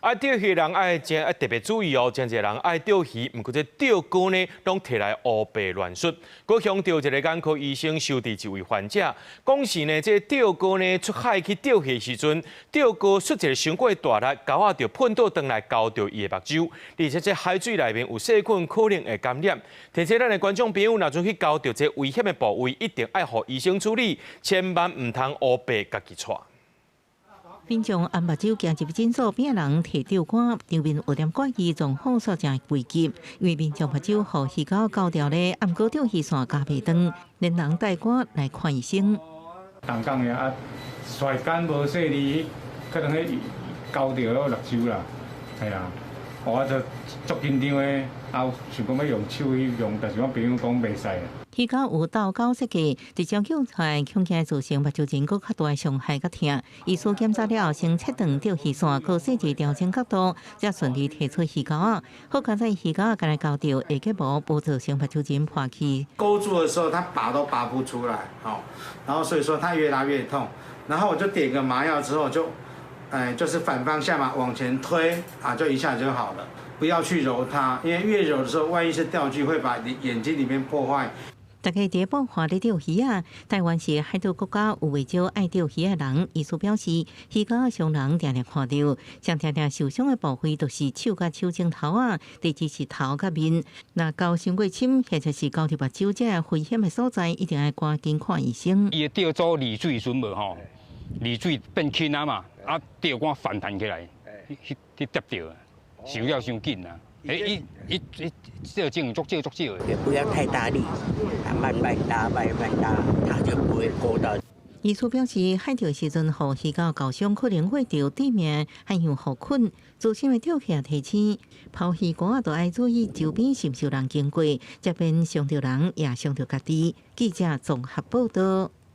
啊，釣魚人愛真愛特別注意哦，真濟人愛釣魚，毋過這釣竿呢，攏提來烏白亂摔。閣鄉著一个眼科醫生收治一位患者，講是呢，這釣竿呢出海去釣魚時陣，釣竿摔一个傷過大力，鈎仔就噴倒轉來勾著伊的目睭，而且這海水內面有細菌可能會感染。提醒咱的觀眾朋友，若陣去勾著這危險的部位，一定愛予醫生處理，千萬毋通烏白家己掣。民眾掩目睭行入診所，邊仔人提釣竿，場面有點怪異，狀況煞誠危急。因為民眾目睭予魚鈎勾著咧，毋過釣魚線咬袂斷，連人帶竿來看醫生。同工的啊，甩竿無細膩，可能彼勾著了目睭啦，係啊，我就足緊張的，啊，想講欲用手去用，但是阮朋友講袂使。魚鈎有倒鈎設計，直接救出來，恐驚造成目睭前閣較大的傷害佮疼。醫師檢查了後，先切斷釣魚線，閣細緻調整角度，才順利提出魚鈎仔。好佳哉魚鈎仔干焦勾著，下結膜無造成目睭前破去。勾住的時候，它拔都拔不出來，好，然後所以說它越拉越痛，然後我就點個麻藥之後就，哎，就是反方向嘛，往前推，啊，就一下就好了。不要去揉它，因為越揉的時候，萬一是釣具會把你眼睛裡面破壞。大家佇咧埔咧釣魚仔，台灣是海島國家，有袂少愛釣魚仔人。醫師表示，魚鈎傷人定定看著，上定定受傷的部位都是手佮手指頭仔，特別是頭佮面。若勾傷過深，或者是勾著目睭這危險的所在，一定愛趕緊看醫生。伊的釣組離水時陣無吼，離水變輕啊嘛，啊釣竿反彈起來，去去跌著，受了傷緊啊。欸，伊伊伊這種足少足少的。也不要太大力，慢慢拉，慢慢拉，它就不會勾到。醫師表示，海釣時陣予魚鈎勾傷，可能會著致命，還有予困。資深的釣客提醒，拋魚竿仔都愛注意周邊是毋是有人經過，才免傷著人，也傷著家己。記者綜合報道。